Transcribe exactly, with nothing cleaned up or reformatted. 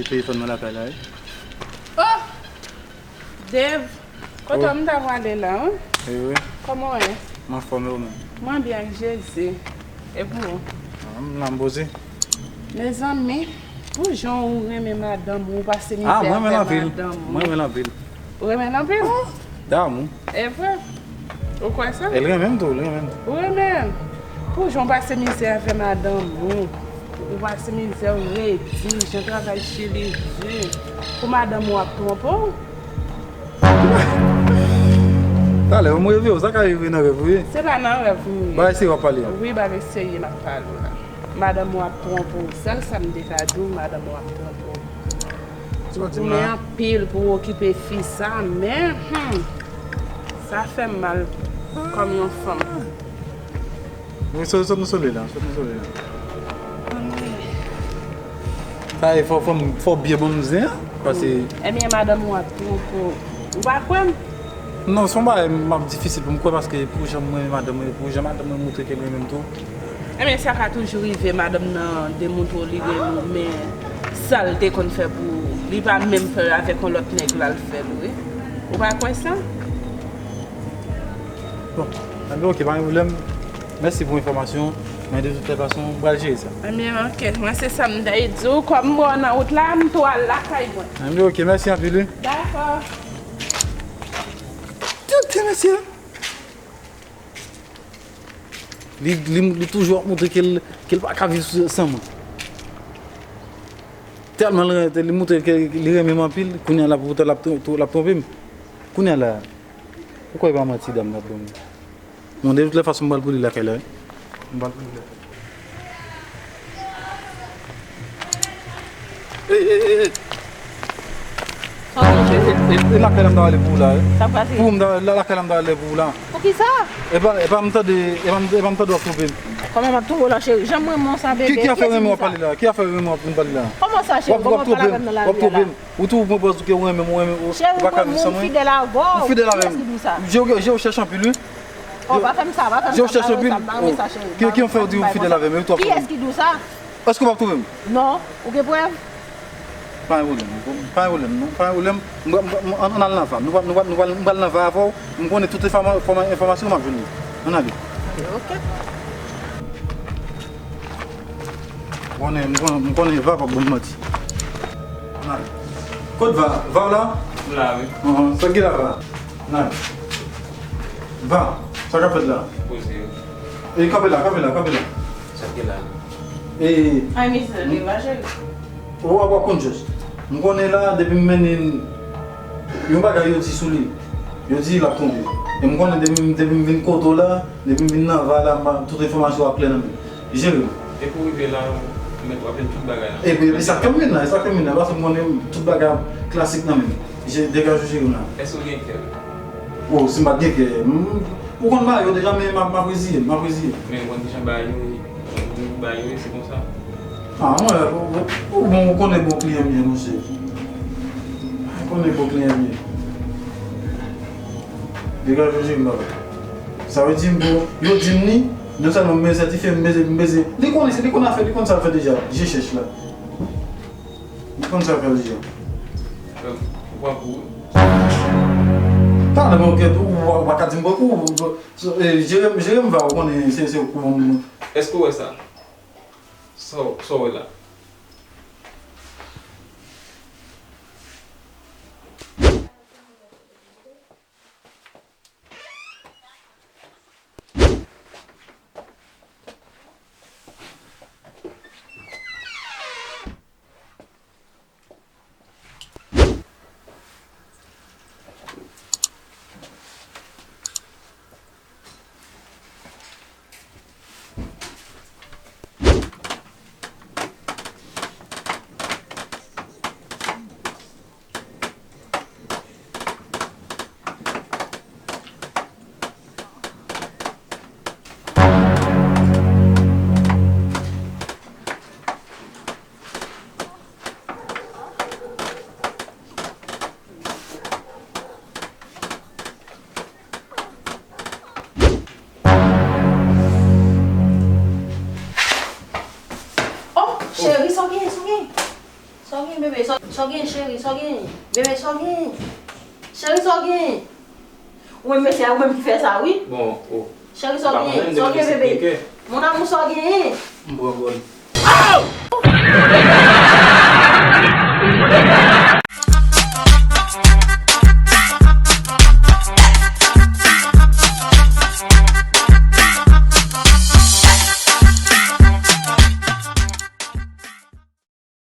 Telefòn mwen lakay la, wi. Oh! Dave, kote w m ta prale la, wi? Wi, wi. Kòman w ye? M anfòm, e ou menm? Mwen byen ak Jezi. E pou ou? Ah, m la, m poze. Mezanmi, pou jan ou renmen madanm ou, ou pase mizè avè madanm ou. Ah, mwen renmen l anpil. Mwen renmen l anpil. Ou renmen l anpil? Damou. E vre? Ou kwè sa? E l renmen m tou, l renmen m. Ou renmen l? Pou jan w pase mizè avè madanm ou, ou pase mizè, ou redi, jan travay chili di. Pou madanm ou ap twonpe w? Talè, m reve w, sa ka rive nan rèv ou, wi. Se pa nan rèv m ye. Bagay serye w ap pale a. Wi, bagay serye m ap pale w la. Madanm ou ap twonpe w. Sèl sa m te ka di w, madanm ou ap twonpe w. Ou goumen anpil pou w okipe fi sa, men, hmm, sa fè m mal kòm yon fanm. Wi, sot, sot nan solèy la, sot nan solèy la. Sa e fò, fò m, fò byen ban m zen an, paske... Ebyen, madanm ou ap twonpe w. Ou pa kwè m? Non, se yon bagay m ap difisil pou m kwè, paske pou jan mwen renmen madanm mwen, pou jan madanm mwen montre ke l renmen m tou. Ebyen, sa ka toujou rive madanm nan demontre w li renmen w, men sa l te konn fè pou ou, li pa menm fè l avèk yon lòt nèg la, l fè l, wi. Ou pa kwè sa? Bon, anben, oke, pa gen pwoblèm. Mèsi pou enfòmasyon. Men de tout lè fason, m pral jere sa. Ebyen, oke. Mwen, se sa m te di w. Kòm m wè w nan wout la, m tou al lakay mwen. Anben, oke. Mèsi anpil, wi. Dakò. Tande mesye. Li, li, li toujou ap montre ke l, ke l pa ka viv san mwen. Tèlman li, li montre ke li renmen m anpil, kounye a la, poutan l ap tro-, tro-, l ap twonpe m. Kounye a la, ou kwè e pa manti dam nan ap ban m? Bon, de tout lè fason, m pral pou li lakay la, wi. M pral pou li lakay la. Ey, ey, ey, ey. Sa w di? E, e, e, e lakay la m ta ale pou ou la, wi. Sa k pase? Pou m ta, la, lakay la m ta ale pou ou la. Poukisa? E pa, e pa m tande, e pa m, e pa m tande w ap twonpe m. Kòman m ap twonpe w la, cheri? Jan m renmen w sa, bebe. Ki, ki afè renmen w ap pale la? Ki afè renmen w ap vin pale la? Kòman sa, cheri? Kòman w ap pale avè m nan lari a la? W ap twonpe m. Ou twouve w pran pòz ou ke ou renmen m, ou renmen m, ou, ou pa ka viv san mwen? Cheri, ou fidèl avè w. Ou fidèl avè m. Kiyès ki di w sa? Je, je w chèche anpil, wi. Oh, pa fè m sa, pa fè m sa, m pa renmen sa, m pa renmen sa, cheri. Ki, ki fè w di ou fidèl avè m, epi w ap twonpe m? Kiyès ki di w sa? Èske w ap twonpe m? Non, ou gen prèv? Pa gen pwoblèm, pa gen pwoblèm, non, pa gen pwoblèm. M, m, m, ann, ann al nan va. Nou pral, nou pral, nou pral, m pral nan va avè w. M konnen tout enfòma-, enfòma-, enfòmasyon m ap jwenn li. Ann ale. Ok. M konnen, m konnen, m konnen va p ap ban m manti. Ann ale. Kot va? Va w la? M la, wi. Ahn, sa k gen la, va? Ann ale. Va, sa k ap fèt la? Poze. E, kanpe la, kanpe la, kanpe la. Sa k gen la? E, ay, mizè, li raje. Ou w ap, w ap konn jès. M konnen la, depi m mennen yon bagay yo di sou li. Yo di l ap twonpe. E m konnen depi, depi m vin kote w la, depi m vin nan va la, m, tout enfòmasyon ap klè nan men m. Jere m. Depi w rive la, ou mèt w ap jwenn tout bagay nan men m. E, e, e sa k fè m vin la, e sa k fè m vin la, paske m konnen tout bagay klasik nan men m. Je, degaje w, jere m la. Èske w gen kè? O, si m pa t gen kè, m, ou konn bagay yo deja, men m ap, m ap reziye m, m ap reziye m. Men ou konn kijan bagay yo ye, ou konn bagay yo ye, se konsa. A, mwen, ou, ou, ou, bon, ou konnen bon kliyan m ye, monchè. Ou konnen bon kliyan m ye. Degaje w, jere m, baba. Sa vle di, m, bon, yo di m li, non sèlman m byen sètifye, m beze, m beze. Li konnen, li konn afè, li konn sa l fè deja, je chèch la. Li konn sa l fè deja. Ou pran kou? Talè, men, ou, ou, ou pa ka di m pran kou. So, e, jere m, jere m va, ou konnen se, se ou k pou ban m. Èske w wè sa? Sa w, sa w wè la? Bebe, sa w genyen, cheri, sa w genyen? Bebe, sa w genyen? Cheri, sa w genyen? Ou menm mesye a, ou menm ki fè sa, wi. Bon, oh. Cheri, sa w genyen? Sa w genyen, bebe? Mon amour, sa w genyen? M pran gòl.